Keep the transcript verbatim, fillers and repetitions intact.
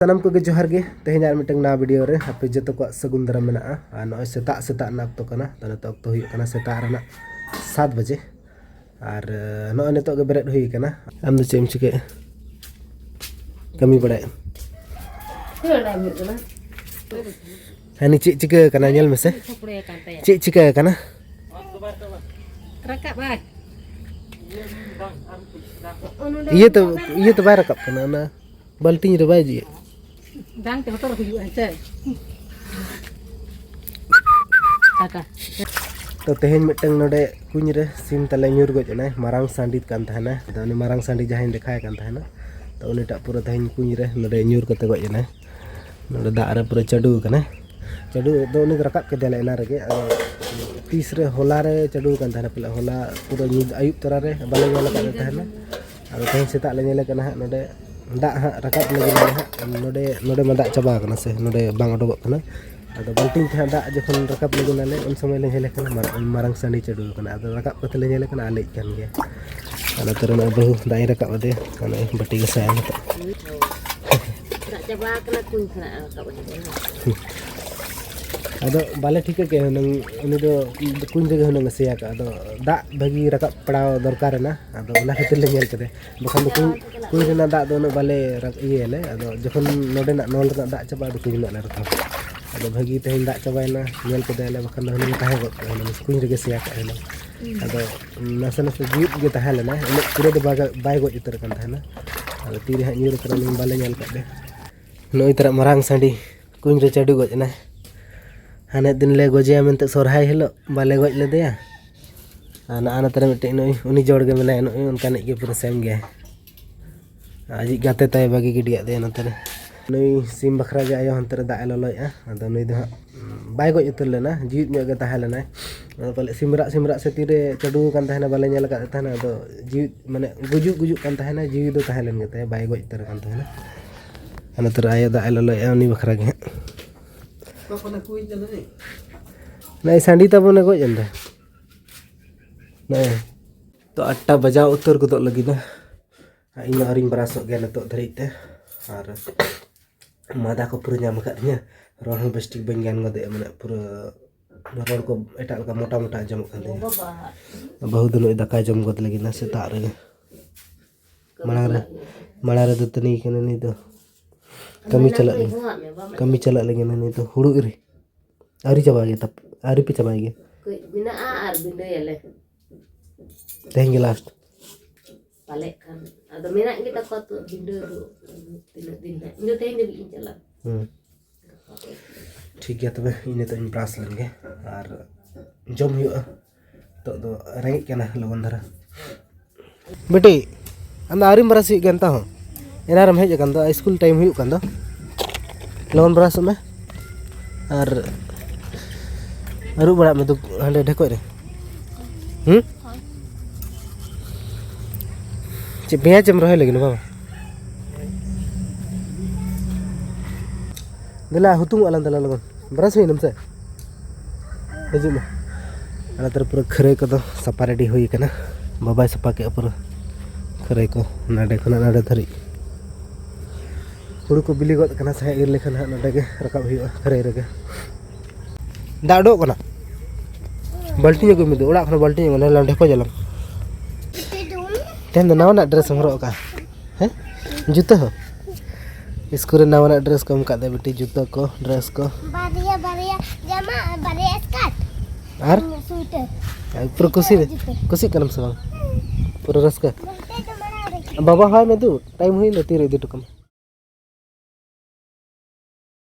ᱥᱟᱱᱟᱢ ᱠᱚᱜᱮ ᱡᱚᱦᱟᱨ ᱜᱮ᱾ ᱛᱮᱦᱮᱧ ᱟᱨ ᱢᱤᱫᱴᱟᱝ ᱱᱟᱣᱟ ᱵᱷᱤᱰᱤᱭᱳ ᱨᱮ ᱟᱯᱮ ᱡᱚᱛᱚ ᱠᱚᱣᱟᱜ ᱥᱟᱹᱜᱩᱱ ᱫᱟᱨᱟᱢ ᱢᱮᱱᱟᱜᱼᱟ᱾ ᱟᱨ ᱱᱚᱜᱼᱚᱭ ᱥᱮᱛᱟᱜ ᱥᱮᱛᱟᱜ ᱨᱮᱱᱟᱜ ᱚᱠᱛᱚ ᱠᱟᱱᱟ, ᱛᱚ ᱱᱤᱛᱚᱜ ᱚᱠᱛᱚ ᱦᱩᱭᱩᱜ ᱠᱟᱱᱟ ᱥᱮᱛᱟᱜ ᱨᱮᱱᱟᱜ ᱥᱟᱛ ᱵᱟᱡᱮ᱾ ᱟᱨ ᱱᱚᱜᱼᱚᱭ ᱱᱤᱛᱚᱜ ᱜᱮ ᱵᱮᱨᱮᱫ ᱦᱩᱭ ᱠᱟᱱᱟ᱾ ᱟᱢ ᱫᱚ ᱪᱮᱫ ᱮᱢ ᱪᱤᱠᱟᱹᱭᱮᱫᱼᱟ? ᱠᱟᱹᱢᱤ ᱵᱟᱲᱟᱭᱮᱫ? ᱦᱟᱹᱱᱤ ᱪᱮᱫ ᱪᱤᱠᱟᱹ ᱠᱟᱱᱟ ᱧᱮᱞ ᱢᱮᱥᱮ᱾ ᱪᱮᱫ ᱪᱤᱠᱟᱹ ᱠᱟᱱᱟ? ᱨᱟᱠᱟᱵ ᱟᱭ᱾ ᱤᱭᱟᱹ ᱛᱚ, ᱤᱭᱟᱹ ᱛᱚ ᱵᱟᱭ ᱨᱟᱠᱟᱵ ᱠᱟᱱᱟ, ᱚᱱᱟ ᱵᱟᱹᱞᱴᱤᱱ ᱨᱮ ᱵᱟᱭ ᱤᱫᱤᱭᱮᱫ᱾ ᱵᱟᱝ ᱛᱮ ᱦᱚᱴᱚᱨ ᱦᱩᱭᱩᱜᱼᱟ, ᱦᱮᱸ ᱥᱮ? ᱴᱟᱴᱟ᱾ ᱛᱚ ᱛᱮᱦᱮᱧ ᱢᱤᱫᱴᱟᱝ ᱱᱚᱰᱮ ᱠᱩᱧ ᱨᱮ ᱥᱤᱢ ᱛᱟᱞᱮ ᱧᱩᱨ ᱜᱚᱡ ᱮᱱᱟᱭ, ᱢᱟᱨᱟᱝ ᱥᱟᱺᱰᱤ ᱠᱟᱱ ᱛᱟᱦᱮᱱᱟ᱾ ᱟᱫᱚ ᱩᱱᱤ ᱢᱟᱨᱟᱝ ᱥᱟᱺᱰᱤ ᱡᱟᱦᱟᱸᱧ ᱫᱮᱠᱷᱟᱭ ᱠᱟᱱ ᱛᱟᱦᱮᱱᱟ, ᱛᱚ ᱩᱱᱤᱴᱟᱜ ᱯᱩᱨᱟᱹ ᱛᱮᱦᱮᱧ ᱠᱩᱧ ᱨᱮ ᱱᱚᱰᱮ ᱧᱩᱨ ᱠᱟᱛᱮ ᱜᱚᱡ ᱮᱱᱟᱭ᱾ ᱱᱚᱰᱮ ᱫᱟᱜ ᱨᱮ ᱯᱩᱨᱟᱹ ᱪᱟᱰᱚ ᱟᱠᱟᱱᱟᱭ᱾ ᱪᱟᱰᱚ ᱫᱚ ᱩᱱᱤ ᱫᱚ ᱨᱟᱠᱟᱵ ᱠᱮᱫᱮᱭᱟᱞᱮ ᱮᱱᱟᱝ ᱨᱮᱜᱮ᱾ ᱟᱫᱚ ᱛᱤᱥ ᱨᱮ ᱦᱚᱞᱟ ᱨᱮ ᱪᱟᱰᱚ ᱟᱠᱟᱱ ᱛᱟᱦᱮᱱᱟ ᱯᱟᱞᱮ, ᱦᱚᱞᱟ ᱯᱩᱨᱟᱹ ᱧᱤᱫᱟᱹ ᱟᱹᱭᱩᱵ ᱛᱚᱨᱟ ᱨᱮ ᱵᱟᱞᱮ ᱧᱮᱞ ᱟᱠᱟᱫ ᱛᱟᱦᱮᱱᱟ᱾ ᱟᱫᱚ ᱛᱮᱦᱮᱧ ᱥᱮᱛᱟᱜ ᱞᱮ ᱧᱮᱞᱮ ᱠᱟᱱᱟ ᱦᱟᱸᱜ, ᱱᱚᱰᱮ ᱫᱟᱜ ᱦᱟᱸᱜ ᱨᱟᱠᱟᱵ ᱞᱟᱹᱜᱤᱫ ᱟᱞᱮ ᱦᱟᱸᱜ᱾ ᱱᱚᱰᱮ, ᱱᱚᱰᱮ ᱢᱟ ᱫᱟᱜ ᱪᱟᱵᱟ ᱟᱠᱟᱱᱟ ᱥᱮ, ᱱᱚᱰᱮ ᱵᱟᱝ ᱚᱰᱚᱠᱚᱜ ᱠᱟᱱᱟ᱾ ᱟᱫᱚ ᱵᱟᱹᱞᱴᱤᱱ ᱛᱮ ᱦᱟᱸᱜ ᱫᱟᱜ ᱡᱚᱠᱷᱚᱱ ᱨᱟᱠᱟᱵ ᱞᱟᱹᱜᱤᱫ ᱟᱞᱮ, ᱩᱱ ᱥᱚᱢᱚᱭ ᱞᱮ ᱧᱮᱞᱮ ᱠᱟᱱᱟ ᱢᱟᱨᱟᱝ, ᱢᱟᱨᱟᱝ ᱥᱟᱺᱰᱤ ᱪᱟᱰᱚ ᱟᱠᱟᱱᱟ᱾ ᱟᱫᱚ ᱨᱟᱠᱟᱵ ᱠᱟᱛᱮ ᱞᱮ ᱧᱮᱞᱮ ᱠᱟᱱᱟ ᱟᱞᱮᱭᱤᱡ ᱠᱟᱱ ᱜᱮᱭᱟ᱾ ᱟᱨ ᱱᱚᱛᱮ ᱨᱮ ᱱᱚᱜᱼᱚᱭ ᱵᱟᱹᱦᱩ ᱫᱟᱜ ᱮ ᱨᱟᱠᱟᱵ ᱟᱫᱮᱭᱟ, ᱱᱚᱜᱼᱚᱭ ᱵᱟᱹᱴᱤ ᱜᱟᱥᱟᱣ ᱱᱤᱛᱚᱜ᱾ ᱫᱟᱜ ᱪᱟᱵᱟ ᱟᱠᱟᱱᱟ, ᱠᱩᱧ ᱠᱷᱚᱱᱟᱜ ᱨᱟᱠᱟᱵ ᱟᱹᱜᱩ ᱠᱟᱱᱟ᱾ ᱟᱫᱚ ᱵᱟᱞᱮ ᱴᱷᱤᱠᱟᱹ ᱠᱮᱫ ᱦᱩᱱᱟᱹᱝ, ᱩᱱᱤ ᱫᱚ ᱠᱩᱧ ᱨᱮᱜᱮ ᱦᱩᱱᱟᱹᱝ ᱮ ᱥᱮᱭᱟ ᱠᱟᱜᱼᱟ᱾ ᱟᱫᱚ ᱫᱟᱜ ᱵᱷᱟᱹᱜᱤ ᱨᱟᱠᱟᱵ ᱯᱟᱲᱟᱣ ᱫᱚᱨᱠᱟᱨ ᱮᱱᱟ, ᱟᱫᱚ ᱚᱱᱟ ᱠᱷᱟᱹᱛᱤᱨ ᱞᱮ ᱧᱮᱞ ᱠᱮᱫᱟ᱾ ᱵᱟᱠᱷᱟᱱ ᱫᱚ ᱠᱩᱧ, ᱠᱩᱧ ᱨᱮᱱᱟᱜ ᱫᱟᱜ ᱫᱚ ᱩᱱᱟᱹᱜ ᱵᱟᱞᱮ ᱨᱟ-, ᱤᱭᱟᱹᱭᱟᱞᱮ᱾ ᱟᱫᱚ ᱡᱚᱠᱷᱚᱱ ᱱᱚᱰᱮᱱᱟᱜ ᱱᱚᱞ ᱨᱮᱱᱟᱜ ᱫᱟᱜ ᱪᱟᱵᱟᱜᱼᱟ, ᱟᱫᱚ ᱠᱩᱧ ᱨᱮᱱᱟᱜ ᱞᱮ ᱨᱟᱠᱟᱵᱟ᱾ ᱟᱫᱚ ᱵᱷᱟᱹᱜᱤ ᱛᱮᱦᱮᱧ ᱫᱟᱜ ᱪᱟᱵᱟᱭᱮᱱᱟ, ᱧᱮᱞ ᱠᱮᱫᱟᱭᱟᱞᱮ, ᱵᱟᱠᱷᱟᱱ ᱫᱚ ᱦᱩᱱᱟᱹᱝ ᱛᱟᱦᱮᱸ ᱜᱚᱫ ᱠᱚᱜᱼᱟ, ᱦᱩᱱᱟᱹᱝ ᱠᱩᱧ ᱨᱮᱜᱮ ᱥᱮᱭᱟ ᱠᱟᱜᱼᱟ ᱦᱩᱱᱟᱹᱝ᱾ ᱟᱫᱚ ᱱᱟᱥᱮ ᱱᱟᱥᱮ ᱡᱤᱣᱤᱫ ᱜᱮ ᱛᱟᱦᱮᱸ ᱞᱮᱱᱟ, ᱩᱱᱟᱹᱜ ᱯᱩᱨᱟᱹ ᱫᱚ ᱵᱟᱭ, ᱵᱟᱭ ᱜᱚᱡ ᱩᱛᱟᱹᱨ ᱟᱠᱟᱱ ᱛᱟᱦᱮᱱᱟ᱾ ᱟᱫᱚ ᱛᱤᱨᱮ ᱦᱟᱸᱜ ᱧᱩᱨ ᱟᱠᱟᱱᱟ, ᱩᱱᱤ ᱵᱟᱞᱮ ᱧᱮᱞ ᱠᱟᱫ ᱫᱮ᱾ ᱱᱩᱭ ᱛᱟᱨᱟ ᱢᱟᱨᱟᱝ ᱥᱟᱺᱰᱤ ᱠᱩᱧ ᱨᱮ ᱪᱟᱰᱚ ᱜᱚᱡ ᱮᱱᱟᱭ᱾ ᱦᱟᱱᱮ ᱫᱤᱱ ᱞᱮ ᱜᱚᱡᱮᱭᱟ ᱢᱮᱱᱛᱮ ᱥᱚᱨᱦᱟᱭ ᱦᱤᱞᱳᱜ ᱵᱟᱞᱮ ᱜᱚᱡ ᱞᱮᱫᱮᱭᱟ᱾ ᱟᱨ ᱱᱚᱜᱼᱚ ᱱᱚᱛᱮ ᱨᱮ ᱢᱤᱫᱴᱮᱡ ᱱᱩᱭ, ᱩᱱᱤ ᱡᱚᱲ ᱜᱮ ᱢᱮᱱᱟᱭᱟ, ᱱᱩᱭ ᱚᱱᱠᱟᱱᱤᱡ ᱜᱮ ᱯᱩᱨᱟᱹ ᱥᱮᱢ ᱜᱮᱭᱟᱭ᱾ ᱟᱡᱤᱡ ᱜᱟᱛᱮ ᱛᱟᱭ ᱵᱟᱹᱜᱤ ᱜᱤᱰᱤᱭᱟᱫ ᱫᱮᱭᱟ ᱱᱚᱛᱮ ᱨᱮ᱾ ᱱᱩᱭ ᱥᱤᱢ ᱵᱟᱠᱷᱨᱟ ᱜᱮ ᱟᱭᱳ ᱦᱟᱱᱛᱮ ᱨᱮ ᱫᱟᱜ ᱮ ᱞᱚᱞᱚᱭᱮᱫᱼᱟ᱾ ᱟᱫᱚ ᱱᱩᱭ ᱫᱚ ᱦᱟᱸᱜ ᱵᱟᱭ ᱜᱚᱡ ᱩᱛᱟᱹᱨ ᱞᱮᱱᱟ, ᱡᱤᱣᱤᱫ ᱧᱚᱜ ᱜᱮ ᱛᱟᱦᱮᱸ ᱞᱮᱱᱟᱭ᱾ ᱟᱫᱚ ᱯᱟᱞᱮ ᱥᱤᱢᱨᱟᱜ ᱥᱤᱢᱨᱟᱜ ᱥᱮ ᱛᱤᱨᱮ ᱪᱟᱰᱚ ᱟᱠᱟᱱ ᱛᱟᱦᱮᱱᱟ, ᱵᱟᱞᱮ ᱧᱮᱞ ᱟᱠᱟᱫ ᱛᱟᱦᱮᱱᱟ᱾ ᱟᱫᱚ ᱡᱤᱣᱤᱫ ᱢᱟᱱᱮ ᱜᱩᱡᱩᱜ ᱜᱩᱡᱩᱜ ᱠᱟᱱ ᱛᱟᱦᱮᱱᱟ, ᱡᱤᱣᱤ ᱫᱚ ᱛᱟᱦᱮᱸ ᱞᱮᱱ ᱜᱮ ᱛᱟᱭᱟ, ᱵᱟᱭ ᱜᱚᱡ ᱩᱛᱟᱹᱨ ᱟᱠᱟᱱ ᱛᱟᱦᱮᱱᱟ᱾ ᱟᱨ ᱱᱚᱛᱮ ᱨᱮ ᱟᱭᱳ ᱫᱟᱜ ᱮ ᱞᱚᱞᱚᱭᱮᱫᱼᱟ ᱩᱱᱤ ᱵᱟᱠᱷᱨᱟ ᱜᱮ ᱦᱟᱸᱜ᱾ ᱱᱚᱜᱼᱚᱭ ᱥᱟᱺᱰᱤ ᱛᱟᱵᱚᱱᱮ ᱜᱚᱡ ᱮᱱ ᱫᱚ᱾ ᱱᱚᱜᱼᱚᱭ᱾ ᱛᱚ ᱟᱴᱴᱟ ᱵᱟᱡᱟᱣ ᱩᱛᱟᱹᱨ ᱜᱚᱫᱚᱜ ᱞᱟᱹᱜᱤᱫ ᱫᱚ᱾ ᱤᱧ ᱫᱚ ᱟᱹᱣᱨᱤᱧ ᱵᱨᱟᱥᱚᱜ ᱜᱮᱭᱟ ᱱᱤᱛᱚᱜ ᱫᱷᱟᱹᱨᱤᱡ ᱛᱮ᱾ ᱟᱨ ᱢᱟᱫᱟ ᱠᱚ ᱯᱩᱨᱟᱹ ᱧᱟᱢ ᱟᱠᱟᱫᱤᱧᱟ, ᱨᱚᱲ ᱦᱚᱸ ᱵᱮᱥ ᱴᱷᱤᱠ ᱵᱟᱹᱧ ᱜᱟᱱ ᱜᱚᱫᱮᱜᱼᱟ, ᱢᱟᱱᱮ ᱯᱩᱨᱟᱹ ᱨᱚᱲ ᱠᱚ ᱮᱴᱟᱜ ᱞᱮᱠᱟ ᱢᱚᱴᱟ ᱢᱚᱴᱟ ᱟᱸᱡᱚᱢᱚᱜ ᱠᱟᱱ ᱛᱤᱧᱟ᱾ ᱵᱟᱹᱦᱩ ᱫᱚ ᱱᱩᱭ ᱫᱟᱠᱟᱭ ᱡᱚᱢ ᱜᱚᱫ ᱞᱟᱹᱜᱤᱫ ᱱᱟ ᱥᱮᱛᱟᱜ ᱨᱮᱜᱮ᱾ ᱢᱟᱲᱟᱝ ᱨᱮ, ᱢᱟᱲᱟᱝ ᱨᱮ ᱫᱟᱹᱛᱟᱹᱱᱤ ᱠᱟᱱᱟ ᱱᱩᱭ ᱫᱚ᱾ ᱠᱟᱹᱢᱤ ᱪᱟᱞᱟᱜ ᱞᱟᱹᱜᱤᱫ, ᱠᱟᱹᱢᱤ ᱪᱟᱞᱟᱜ ᱞᱟᱹᱜᱤᱫ ᱱᱩᱭ ᱫᱚ ᱦᱩᱲᱩ ᱤᱨ᱾ ᱟᱹᱣᱨᱤ ᱪᱟᱵᱟᱭ ᱜᱮ ᱛᱟᱯ-, ᱟᱹᱣᱨᱤ ᱯᱮ ᱪᱟᱵᱟᱭ ᱜᱮ? ᱠᱟᱹᱡ ᱢᱮᱱᱟᱜᱼᱟ ᱟᱨ ᱵᱤᱰᱟᱹᱭᱟᱞᱮ᱾ ᱛᱮᱦᱮᱧ ᱜᱮ ᱞᱟᱥᱴ᱾ ᱯᱟᱞᱮᱜ ᱠᱷᱟᱱ ᱟᱫᱚ ᱢᱮᱱᱟᱜ ᱜᱮ ᱛᱟᱠᱚᱣᱟ ᱛᱚ ᱵᱤᱰᱟᱹ ᱫᱚ᱾ ᱛᱤᱱᱟᱹᱜ ᱫᱤᱱ ᱦᱟᱸᱜ? ᱤᱧ ᱫᱚ ᱛᱮᱦᱮᱧ ᱫᱷᱟᱹᱵᱤᱡ ᱤᱧ ᱪᱟᱞᱟᱜᱼᱟ᱾ ᱦᱩᱸ᱾ ᱴᱷᱤᱠ ᱜᱮᱭᱟ, ᱛᱚᱵᱮ ᱤᱧ ᱱᱤᱛᱚᱜ ᱤᱧ ᱵᱨᱟᱥ ᱞᱮᱱ ᱜᱮ ᱟᱨ ᱡᱚᱢ ᱦᱩᱭᱩᱜᱼᱟ᱾ ᱱᱤᱛᱚᱜ ᱫᱚ ᱨᱮᱸᱜᱮᱡ ᱠᱟᱱᱟ ᱞᱚᱜᱚᱱ ᱫᱷᱟᱨᱟ᱾ ᱵᱤᱴᱤ, ᱟᱢ ᱫᱚ ᱟᱹᱣᱨᱤᱢ ᱵᱨᱟᱥ ᱦᱩᱭᱩᱜ ᱜᱮᱭᱟ ᱱᱤᱛᱚᱜ ᱦᱚᱸ? ᱮᱱᱟᱱ ᱨᱮᱢ ᱦᱮᱡ ᱟᱠᱟᱱ ᱫᱚ, ᱥᱠᱩᱞ ᱴᱟᱭᱤᱢ ᱦᱩᱭᱩᱜ ᱠᱟᱱ ᱫᱚ᱾ ᱞᱚᱜᱚᱱ ᱵᱨᱟᱥᱚᱜ ᱢᱮ ᱟᱨ ᱟᱹᱨᱩᱵ ᱵᱟᱲᱟᱜ ᱢᱮ ᱫᱩ-, ᱦᱟᱸᱰᱮ ᱰᱷᱮᱠᱚᱡ ᱨᱮ᱾ ᱦᱩᱸ? ᱪᱮᱫ ᱯᱮᱸᱭᱟᱡᱽ ᱮᱢ ᱨᱚᱦᱚᱭ ᱞᱟᱹᱜᱤᱫ ᱵᱟᱵᱟ? ᱫᱮᱞᱟ ᱦᱩᱛᱩᱢᱚᱜ ᱟᱞᱟᱝ ᱫᱮᱞᱟ ᱞᱚᱜᱚᱱ᱾ ᱵᱨᱟᱥ ᱦᱩᱭᱱᱟᱢ ᱥᱮ? ᱦᱤᱡᱩᱜ ᱢᱮ᱾ ᱟᱞᱮ ᱛᱚᱨᱚᱯ ᱯᱩᱨᱟᱹ ᱠᱷᱟᱹᱨᱟᱹᱭ ᱠᱚᱫᱚ ᱥᱟᱯᱟ ᱨᱮᱰᱤ ᱦᱩᱭ ᱠᱟᱱᱟ᱾ ᱵᱟᱵᱟᱭ ᱥᱟᱯᱟ ᱠᱮᱜᱼᱟ ᱯᱩᱨᱟᱹ ᱠᱷᱟᱹᱨᱟᱹᱭ ᱠᱚ, ᱱᱚᱰᱮ ᱠᱷᱚᱱᱟᱜ ᱱᱚᱰᱮ ᱫᱷᱟᱹᱨᱤᱡ᱾ ᱦᱩᱲᱩ ᱠᱚ ᱵᱤᱞᱤ ᱜᱚᱫ ᱠᱟᱱᱟ ᱥᱮ ᱦᱟᱸᱜ, ᱤᱨ ᱞᱮᱠᱷᱟᱱ ᱦᱟᱸᱜ ᱱᱚᱰᱮ ᱜᱮ ᱨᱟᱠᱟᱵ ᱦᱩᱭᱩᱜᱼᱟ ᱠᱷᱟᱹᱨᱟᱹᱭ ᱨᱮᱜᱮ᱾ ᱫᱟᱜ ᱩᱰᱩᱠ ᱠᱟᱱᱟ᱾ ᱵᱟᱹᱞᱴᱤᱱ ᱟᱹᱜᱩᱭ ᱢᱮ ᱫᱩ, ᱚᱲᱟᱜ ᱠᱷᱚᱱ ᱵᱟᱹᱞᱴᱤᱱ ᱟᱹᱜᱩᱭ ᱢᱮ, ᱰᱷᱮᱠᱚᱡ ᱟᱞᱟᱝ᱾ ᱛᱮᱦᱮᱧ ᱫᱚ ᱱᱟᱣᱟᱱᱟᱜ ᱰᱨᱮᱥ ᱮᱢ ᱦᱚᱨᱚᱜ ᱟᱠᱟᱫᱼᱟ? ᱦᱮᱸ? ᱡᱩᱛᱟᱹ ᱦᱚᱸ? ᱥᱠᱩᱞ ᱨᱮ ᱱᱟᱣᱟᱱᱟᱜ ᱰᱨᱮᱥ ᱠᱚ ᱮᱢ ᱟᱠᱟᱫ ᱫᱮ ᱵᱤᱴᱤ, ᱡᱩᱛᱟᱹ ᱠᱚ, ᱰᱨᱮᱥ ᱠᱚ᱾ ᱵᱟᱨᱭᱟ ᱵᱟᱨᱭᱟ ᱡᱟᱢᱟ ᱟᱨ ᱵᱟᱨᱭᱟ ᱥᱠᱟᱨᱴ᱾ ᱟᱨ? ᱥᱩᱭᱴᱟᱨ᱾ ᱯᱩᱨᱟᱹ ᱠᱩᱥᱤ ᱨᱮ? ᱡᱩᱛᱟᱹ᱾ ᱠᱩᱥᱤᱜ ᱠᱟᱱᱟᱢ ᱥᱮ ᱵᱟᱝ? ᱯᱩᱨᱟᱹ ᱨᱟᱹᱥᱠᱟᱹ? ᱵᱚᱞᱛᱮ ᱫᱚ ᱢᱟᱲᱟᱝ ᱨᱮ᱾ ᱵᱟᱵᱟ ᱦᱚᱦᱚᱭ ᱢᱮ ᱫᱩ, ᱴᱟᱭᱤᱢ ᱦᱩᱭᱱᱟ, ᱛᱤᱨᱮ ᱤᱫᱤ ᱦᱚᱴᱚ ᱠᱟᱢᱟ?